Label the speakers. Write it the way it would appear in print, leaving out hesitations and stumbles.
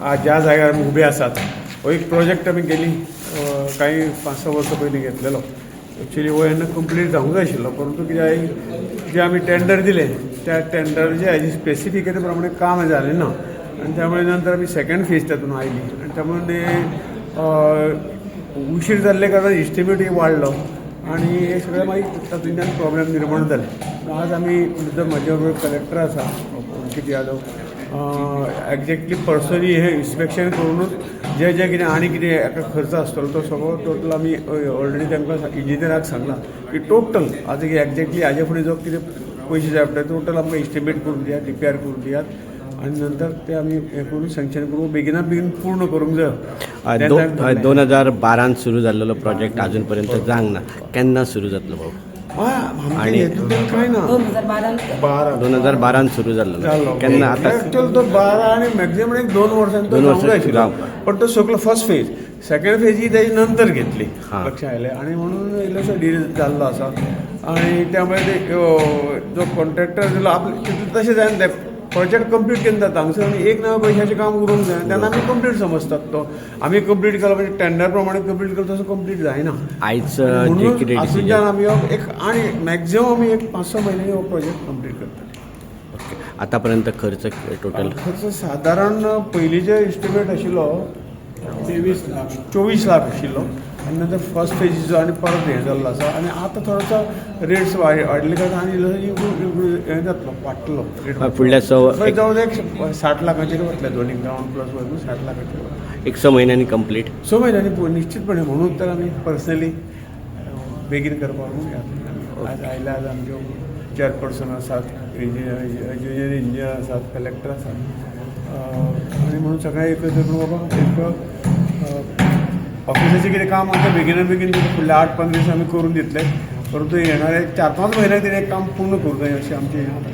Speaker 1: आज ज्या जाग्यार आमी उबे आसात हो एक प्रोजेक्ट आमी गेली कांय पांच स वर्सां पयलीं घेतलेलो. एक्चुली हो जेन्ना कंप्लीट जावंक जाय आशिल्लो, परंतु कितें, जे आमी टेंडर दिलें त्या टेंडरचे हाजी स्पेसिफिकेशन प्रमाणे काम जालें ना आनी त्यामुळे नंतर आमी सेकंड फेज तातूंत आयली आनी त्यामुळे ते उशीर जाल्ले कारणान इस्टिमेटूय वाडलो आनी हे सगळें मागीर तातूंतल्यान प्रॉब्लेम निर्माण जाले. आज आमी जो म्हजे बरोबर कलेक्टर आसा अंकीत यादव, एक्झॅक्टली पर्सनली हे इन्स्पेक्शन करूनच जे जे कितें आनी कितें एका खर्च आसतलो तो सगळो टोटल आमी ऑलरेडी तांकां इंजिनियराक सांगलां की टोटल आतां एक्झॅक्टली हाजे फुडें जो कितें पयशे जाय पडटा, टोटल आमकां इस्टिमेट करून दियात, डीपीआर करून दियात आनी नंतर ते आमी हें करून सँक्शन करून बेगिना बेगीन पूर्ण करूंक जाय.
Speaker 2: 2012न सुरू जाल्लेलो प्रोजेक्ट अजून पर्यंत जावंक ना. केन्ना सुरू जातलो भाऊ?
Speaker 1: आनी कांय ना.
Speaker 3: 2012.
Speaker 1: 12.
Speaker 2: 2012न सुरू जाल्लो, केन्ना आतां?
Speaker 1: एक्चुअल तो 12 आनी मॅक्झिमम एक 2 वर्सांनी तो
Speaker 2: 2
Speaker 1: जावंक जाय
Speaker 2: वर्सां
Speaker 1: आशिल्लो.
Speaker 2: जावंक.
Speaker 1: पण तो सगळो फर्स्ट फेज, सेकंड फेज ही तेजी नंतर घेतली. लक्षात आयलें? आनी म्हणून इल्लोसो डिले जाल्लो आसा आनी त्यामुळे ते जो कॉन्ट्रॅक्टर दिलो आपले तशें जायना. ते प्रोजेक्ट कंप्लीट केन्ना जाता? हांगसर आमी एक नव्या पयशाचें काम उरूंक जाय तेन्ना आमी कंप्लीट समजतात. तो आमी कंप्लीट केलो म्हणजे टेंडर प्रमाणे कंप्लीट केलो, तसो कंप्लीट जायना.
Speaker 2: आयज जे
Speaker 1: म्हणून
Speaker 2: कितें
Speaker 1: आतूंतल्यान
Speaker 2: डिसिजन
Speaker 1: आमी हो एक आनी मॅक्झिमम आमी एक 5-6 म्हयन्यांनी हो प्रोजेक्ट कंप्लीट करतले.
Speaker 2: आतापर्यंत खर्च टोटल?
Speaker 1: खर्च सादारण पयलींचे इस्टिमेट आशिल्लो 23 लाख, 24 लाख आशिल्लो आनी नंतर फर्स्ट फेजीचो आनी परत हें जाल्लो आसा आनी आतां थोडोसो रेट्स वाडले कारणान आनी इल्लो हें जातलो, वाडटलो रेट.
Speaker 2: फुडल्या स
Speaker 1: जवळ एक 60 लाखाचेर वतले, दोनी ग्रावंड प्लस वचून 60 लाखाचेर वतले.
Speaker 2: एक 6 म्हयन्यांनी कंप्लीट?
Speaker 1: 6 म्हयन्यांनी निश्चितपणे. म्हणून तर आमी पर्सनली बेगीन करपाक म्हणून आज आयले. आज आमच्यो चेअरपर्सन आसात, इंजिनियर, ज्युनियर इंजिनियर आसात, कलेक्टर आसात आनी म्हणून सगळें एकत्र करून बाबा एक ऑफिसाचें कितें काम आसा बेगिना बेगीन फुडल्या 8-15 दीस आमी करून दितले, परंतु येणारे 4-5 म्हयन्याक तेणें काम पूर्ण करूंक जाय अशें आमचें हें आसा.